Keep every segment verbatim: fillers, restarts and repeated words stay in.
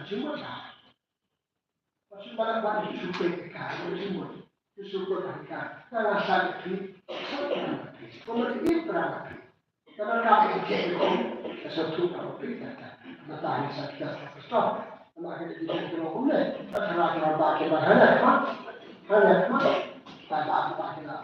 Jingmut ba. Ba shu ba ba shu pe ka, jingmut. Shu pe ka ka. Ka la sa ka pi. Sa ka pi. Ko ma ti pra ka pi. Ka na ka pi ke ko. Ka sa tu ka pi ka ka. Ma ta ni sa ka sa ka. Ma ka ni ki ko ko ne. Ka na ka ba ke ba ha na ma. Ha na ma. Ta ba ba ke la.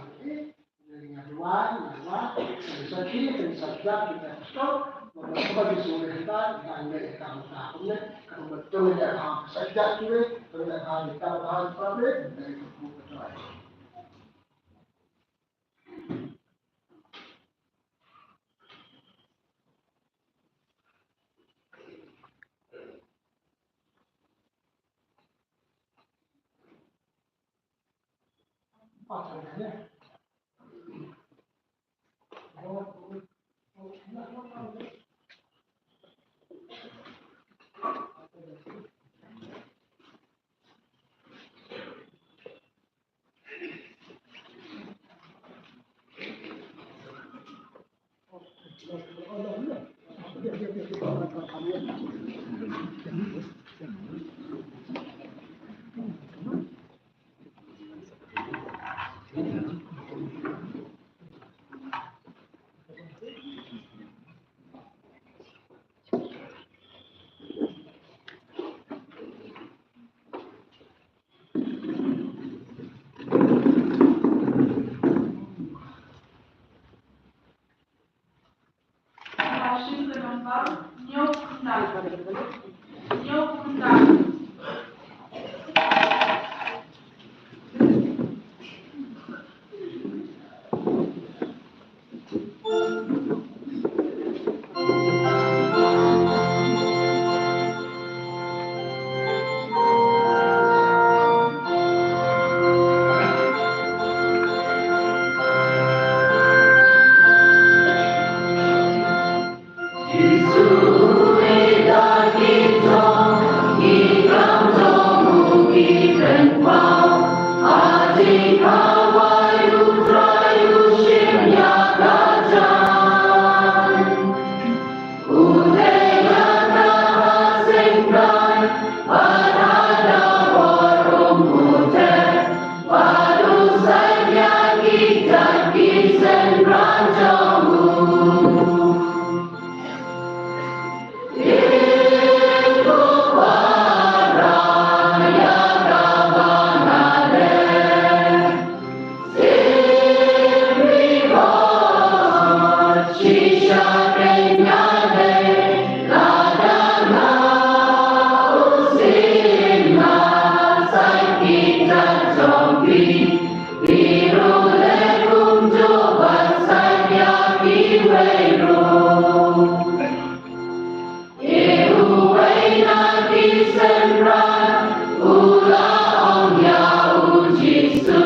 Uwei na ki synran u la ong ïa u Jisu,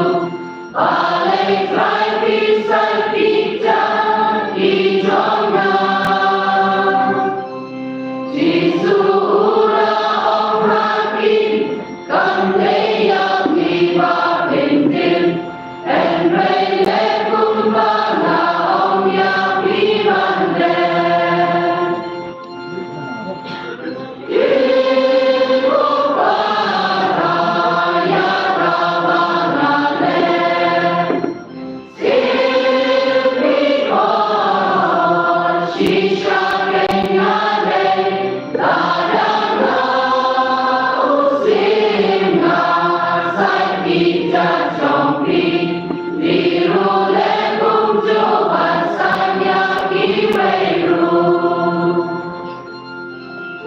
balei Trai phi saitjat ki jong nga? Jisu u la ong ha ki, kam dei ïa phi ba phin tim, hynrei leh kumba nga ong ïa phi ban leh.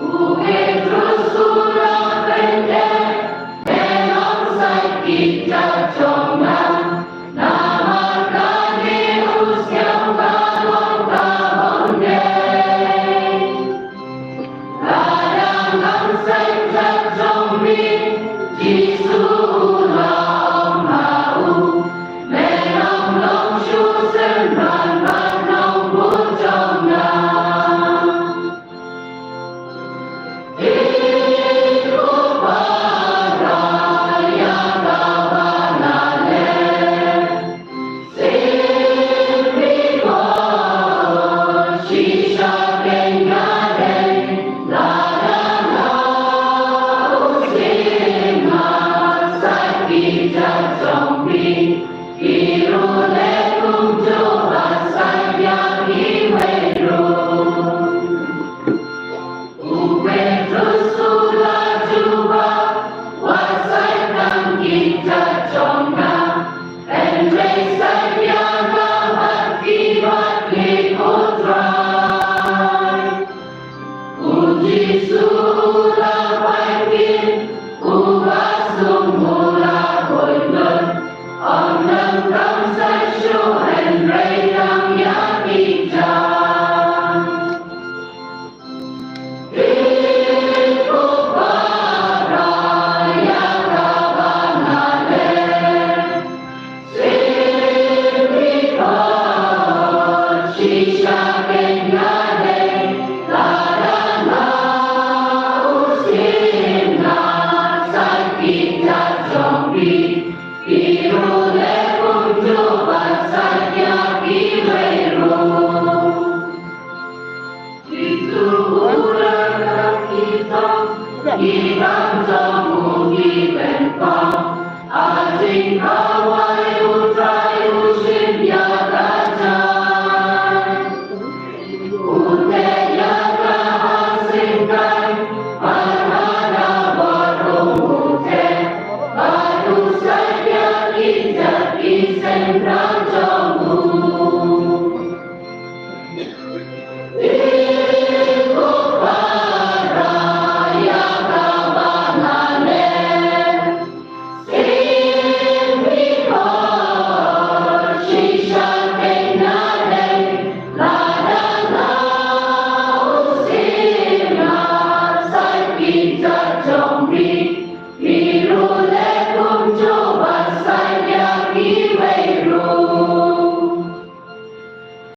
U Petrus u la pynleh, me long sait ki jait jong nga, namar kane u sngewbha long kaba ym dei. Lada ngan sait jait jong me, Jisu u la ong ha u, me long, long shu synran bad nongbud jong nga. Ki ruh leh kumjuh ban satia kiwei ruh. U Petrus u la jubab, wat sait tang ki jait jong nga, hynrei sait ïa nga bad phi bad ïa U Trai. U Jisu u la pait kyrpad, uba sum u la khuid lut, ym donkam sait shuh hynrei tang ïa ki jait. Ki para ïa kaba nga leh.